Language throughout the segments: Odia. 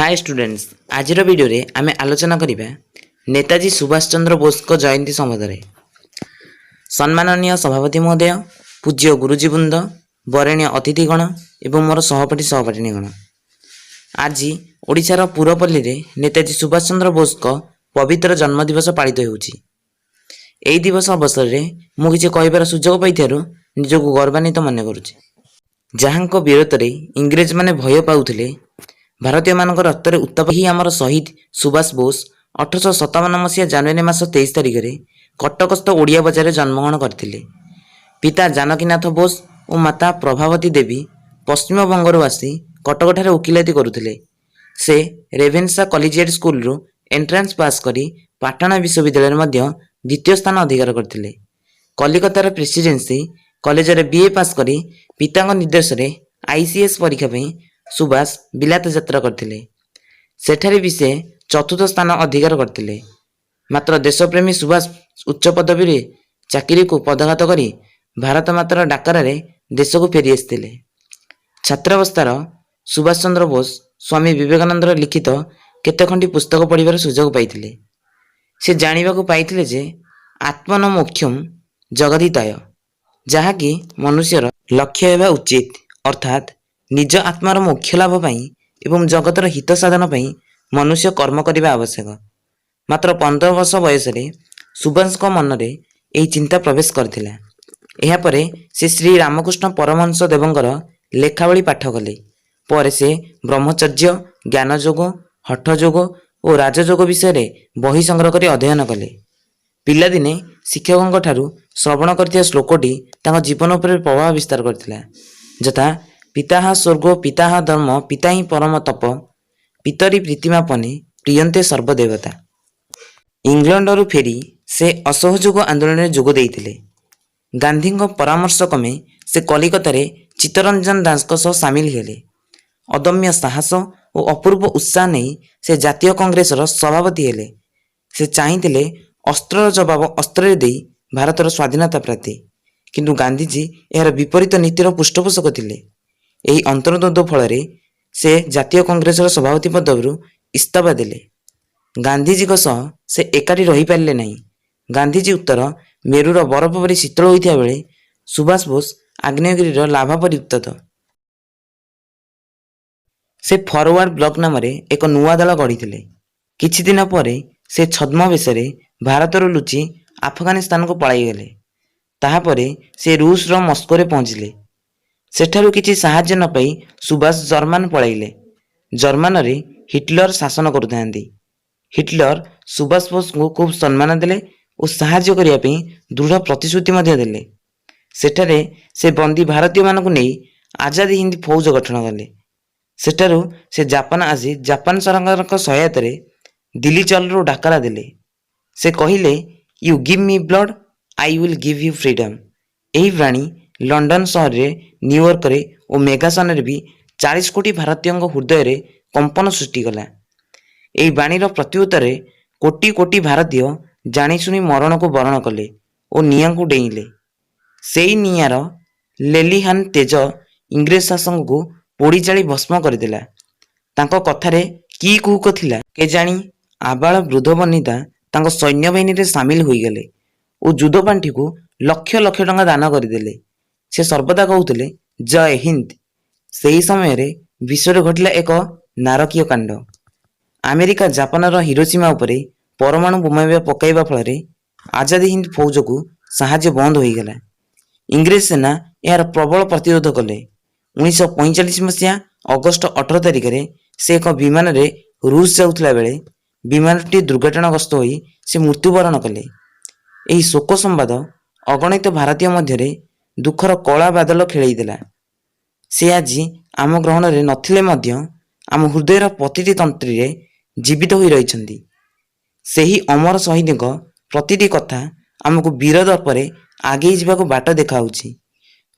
ହାଏ ଷ୍ଟୁଡେଣ୍ଟସ୍, ଆଜିର ଭିଡ଼ିଓରେ ଆମେ ଆଲୋଚନା କରିବା ନେତାଜୀ ସୁଭାଷ ଚନ୍ଦ୍ର ବୋଷଙ୍କ ଜୟନ୍ତୀ ସମ୍ବନ୍ଧରେ। ସମ୍ମାନନୀୟ ସଭାପତି ମହୋଦୟ, ପୂଜ୍ୟ ଗୁରୁଜୀବୃନ୍ଦ, ବରେଣ୍ୟ ଅତିଥିଗଣ ଏବଂ ମୋର ସହପାଠୀ ସହପାଠିନୀଗଣ, ଆଜି ଓଡ଼ିଶାର ପୁରପଲ୍ଲୀରେ ନେତାଜୀ ସୁଭାଷ ଚନ୍ଦ୍ର ବୋଷଙ୍କ ପବିତ୍ର ଜନ୍ମଦିବସ ପାଳିତ ହେଉଛି। ଏହି ଦିବସ ଅବସରରେ ମୁଁ କିଛି କହିବାର ସୁଯୋଗ ପାଇଥିବାରୁ ନିଜକୁ ଗୌରବାନ୍ୱିତ ମନେ କରୁଛି। ଯାହାଙ୍କ ବୀରତ୍ୱରେ ଇଂରେଜମାନେ ଭୟ ପାଉଥିଲେ, ଭାରତୀୟମାନଙ୍କ ରକ୍ତରେ ଉତ୍ତାପ, ହିଁ ଆମର ଶହୀଦ ସୁଭାଷ ବୋଷ 1857 ମସିହା ଜାନୁଆରୀ ମାସ 23 ତାରିଖରେ କଟକସ୍ଥ ଓଡ଼ିଆ ବଜାରରେ ଜନ୍ମଗ୍ରହଣ କରିଥିଲେ। ପିତା ଜାନକୀନାଥ ବୋଷ ଓ ମାତା ପ୍ରଭାବତୀ ଦେବୀ ପଶ୍ଚିମବଙ୍ଗରୁ ଆସି କଟକଠାରେ ଓକିଲାତି କରୁଥିଲେ। ସେ ରେଭେନ୍ସା କଲିଜିଏଟ୍ ସ୍କୁଲରୁ ଏଣ୍ଟ୍ରାନ୍ସ ପାସ୍ କରି ପାଟଣା ବିଶ୍ୱବିଦ୍ୟାଳୟରେ ମଧ୍ୟ ଦ୍ୱିତୀୟ ସ୍ଥାନ ଅଧିକାର କରିଥିଲେ। କଲିକତାର ପ୍ରେସିଡେନ୍ସି କଲେଜରେ ବିଏ ପାସ୍ କରି ପିତାଙ୍କ ନିର୍ଦ୍ଦେଶରେ ଆଇସିଏସ୍ ପରୀକ୍ଷା ପାଇଁ ସୁଭାଷ ବିଲାତ ଯାତ୍ରା କରିଥିଲେ। ସେଠାରେ ବି ସେ ଚତୁର୍ଥ ସ୍ଥାନ ଅଧିକାର କରିଥିଲେ। ମାତ୍ର ଦେଶପ୍ରେମୀ ସୁଭାଷ ଉଚ୍ଚ ପଦବୀରେ ଚାକିରିକୁ ପଦାଘାତ କରି ଭାରତ ମାତାର ଡାକରାରେ ଦେଶକୁ ଫେରି ଆସିଥିଲେ। ଛାତ୍ରାବସ୍ଥାର ସୁଭାଷ ଚନ୍ଦ୍ର ବୋଷ ସ୍ୱାମୀ ବିବେକାନନ୍ଦର ଲିଖିତ କେତେ ଖଣ୍ଡି ପୁସ୍ତକ ପଢ଼ିବାର ସୁଯୋଗ ପାଇଥିଲେ। ସେ ଜାଣିବାକୁ ପାଇଥିଲେ ଯେ ଆତ୍ମନୋ ମୋକ୍ଷମ୍ ଜଗଦ୍‌ହିତାୟ, ଯାହାକି ମନୁଷ୍ୟର ଲକ୍ଷ୍ୟ ହେବା ଉଚିତ। ଅର୍ଥାତ୍ ନିଜ ଆତ୍ମାର ମୋକ୍ଷ ଲାଭ ପାଇଁ ଏବଂ ଜଗତର ହିତ ସାଧନ ପାଇଁ ମନୁଷ୍ୟ କର୍ମ କରିବା ଆବଶ୍ୟକ। ମାତ୍ର 15 ବର୍ଷ ବୟସରେ ସୁଭାଷଙ୍କ ମନରେ ଏହି ଚିନ୍ତା ପ୍ରବେଶ କରିଥିଲା। ଏହାପରେ ସେ ଶ୍ରୀ ରାମକୃଷ୍ଣ ପରମହଂସ ଦେବଙ୍କର ଲେଖାବଳୀ ପାଠ କଲେ। ପରେ ସେ ବ୍ରହ୍ମଚର୍ଯ୍ୟ, ଜ୍ଞାନଯୋଗ, ହଠଯୋଗ ଓ ରାଜଯୋଗ ବିଷୟରେ ବହି ସଂଗ୍ରହ କରି ଅଧ୍ୟୟନ କଲେ। ପିଲାଦିନେ ଶିକ୍ଷକଙ୍କ ଠାରୁ ଶ୍ରବଣ କରିଥିବା ଶ୍ଲୋକଟି ତାଙ୍କ ଜୀବନ ଉପରେ ପ୍ରଭାବ ବିସ୍ତାର କରିଥିଲା, ଯଥା ପିତାଃ ସ୍ୱର୍ଗୋ ପିତାଃ ଧର୍ମ ପିତା ହିଁ ପରମ ତପ ପିତରି ପ୍ରୀତିମାପନେ ପ୍ରିୟନ୍ତେ ସର୍ବଦେବତା। ଇଂଲଣ୍ଡରୁ ଫେରି ସେ ଅସହଯୋଗ ଆନ୍ଦୋଳନରେ ଯୋଗ ଦେଇଥିଲେ। ଗାନ୍ଧୀଙ୍କ ପରାମର୍ଶ କ୍ରମେ ସେ କଲିକତାରେ ଚିତ୍ତରଞ୍ଜନ ଦାସଙ୍କ ସହ ସାମିଲ ହେଲେ। ଅଦମ୍ୟ ସାହସ ଓ ଅପୂର୍ବ ଉତ୍ସାହ ନେଇ ସେ ଜାତୀୟ କଂଗ୍ରେସର ସଭାପତି ହେଲେ। ସେ ଚାହିଁଥିଲେ ଅସ୍ତ୍ରର ଜବାବ ଅସ୍ତ୍ରରେ ଦେଇ ଭାରତର ସ୍ୱାଧୀନତା ପ୍ରାପ୍ତି। କିନ୍ତୁ ଗାନ୍ଧିଜୀ ଏହାର ବିପରୀତ ନୀତିର ପୃଷ୍ଠପୋଷକ ଥିଲେ। ଏହି ଅନ୍ତର୍ଦ୍ୱନ୍ଦ୍ୱ ଫଳରେ ସେ ଜାତୀୟ କଂଗ୍ରେସର ସଭାପତି ପଦବୀରୁ ଇସ୍ତଫା ଦେଲେ। ଗାନ୍ଧିଜୀଙ୍କ ସହ ସେ ଏକାଠି ରହିପାରିଲେ ନାହିଁ। ଗାନ୍ଧିଜୀ ଉତ୍ତର ମେରୁର ବରଫ ପରି ଶୀତଳ ହୋଇଥିବା ବେଳେ ସୁଭାଷ ବୋଷ ଆଗ୍ନେୟଗିରିର ଲାଭା ପରି ଉତ୍ତପ୍ତ। ସେ ଫରୱାର୍ଡ ବ୍ଲକ ନାମରେ ଏକ ନୂଆ ଦଳ ଗଢ଼ିଥିଲେ। କିଛି ଦିନ ପରେ ସେ ଛଦ୍ମବେଶରେ ଭାରତରୁ ଲୁଚି ଆଫଗାନିସ୍ତାନକୁ ପଳାଇଗଲେ। ତାହାପରେ ସେ ରୁଷର ମସ୍କୋରେ ପହଞ୍ଚିଲେ। ସେଠାରୁ କିଛି ସାହାଯ୍ୟ ନ ପାଇ ସୁଭାଷ ଜର୍ମାନ ପଳାଇଲେ। ଜର୍ମାନରେ ହିଟଲର ଶାସନ କରୁଥାନ୍ତି। ହିଟଲର ସୁଭାଷ ବୋଷଙ୍କୁ ଖୁବ୍ ସମ୍ମାନ ଦେଲେ ଓ ସାହାଯ୍ୟ କରିବା ପାଇଁ ଦୃଢ଼ ପ୍ରତିଶ୍ରୁତି ମଧ୍ୟ ଦେଲେ। ସେଠାରେ ସେ ବନ୍ଦୀ ଭାରତୀୟମାନଙ୍କୁ ନେଇ ଆଜାଦ ହିନ୍ଦ ଫୌଜ ଗଠନ କଲେ। ସେଠାରୁ ସେ ଜାପାନ ଆସି ଜାପାନ ସରକାରଙ୍କ ସହାୟତାରେ ଦିଲ୍ଲୀ ଚଲୋର ଡାକରା ଦେଲେ। ସେ କହିଲେ, "You give me blood, I will give you freedom." ଏହି ବାଣୀ ଲଣ୍ଡନ ସହରରେ, ନ୍ୟୁୟର୍କରେ ଓ ମେଗାସନରେ ବି 40 କୋଟି ଭାରତୀୟଙ୍କ ହୃଦୟରେ କମ୍ପନ ସୃଷ୍ଟି କଲା। ଏହି ବାଣୀର ପ୍ରତ୍ୟୁତ୍ତରରେ କୋଟି କୋଟି ଭାରତୀୟ ଜାଣିଶୁଣି ମରଣକୁ ବରଣ କଲେ ଓ ନିଆଁକୁ ଡେଇଁଲେ। ସେଇ ନିଆଁର ଲେଲିହାନ ତେଜ ଇଂରେଜ ଶାସକଙ୍କୁ ପୋଡ଼ି ଜାଳି ଭସ୍ମ କରିଦେଲା। ତାଙ୍କ କଥାରେ କି କୁହୁକ ଥିଲା କେଜାଣି, ଆବାଳ ବୃଦ୍ଧ ବନିତା ତାଙ୍କ ସୈନ୍ୟବାହିନୀରେ ସାମିଲ ହୋଇଗଲେ ଓ ଯୁଦ୍ଧ ପାଣ୍ଠିକୁ ଲକ୍ଷ ଲକ୍ଷ ଟଙ୍କା ଦାନ କରିଦେଲେ। ସେ ସର୍ବଦା କହୁଥିଲେ, "ଜୟ ହିନ୍ଦ।" ସେହି ସମୟରେ ବିଶ୍ୱରେ ଘଟିଲା ଏକ ନାରକୀୟ କାଣ୍ଡ। ଆମେରିକା ଜାପାନର ହିରୋସୀମା ଉପରେ ପରମାଣୁ ବୋମା ପକାଇବା ଫଳରେ ଆଜାଦ ହିନ୍ଦ ଫୌଜକୁ ସାହାଯ୍ୟ ବନ୍ଦ ହୋଇଗଲା। ଇଂରେଜ ସେନା ଏହାର ପ୍ରବଳ ପ୍ରତିରୋଧ କଲେ। 1945 ମସିହା ଅଗଷ୍ଟ 18 ତାରିଖରେ ସେ ଏକ ବିମାନରେ ରୁଷ ଯାଉଥିଲା ବେଳେ ବିମାନଟି ଦୁର୍ଘଟଣାଗ୍ରସ୍ତ ହୋଇ ସେ ମୃତ୍ୟୁବରଣ କଲେ। ଏହି ଶୋକ ସମ୍ବାଦ ଅଗଣିତ ଭାରତୀୟ ମଧ୍ୟରେ ଦୁଃଖର କଳା ବାଦଲ ଖେଳେଇ ଦେଲା। ସେ ଆଜି ଆମ ଗହଣରେ ନଥିଲେ ମଧ୍ୟ ଆମ ହୃଦୟର ପ୍ରତିଟି ତନ୍ତ୍ରୀରେ ଜୀବିତ ହୋଇ ରହିଛନ୍ତି। ସେହି ଅମର ଶହୀଦଙ୍କ ପ୍ରତିଟି କଥା ଆମକୁ ବୀର ଦର୍ପରେ ଆଗେଇ ଯିବାକୁ ବାଟ ଦେଖାଉଛି।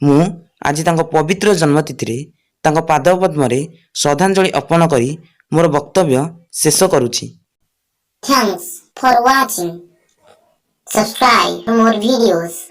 ମୁଁ ଆଜି ତାଙ୍କ ପବିତ୍ର ଜନ୍ମତିଥିରେ ତାଙ୍କ ପାଦପଦ୍ମରେ ଶ୍ରଦ୍ଧାଞ୍ଜଳି ଅର୍ପଣ କରି ମୋର ବକ୍ତବ୍ୟ ଶେଷ କରୁଛି। Thanks for watching. Subscribe for more videos.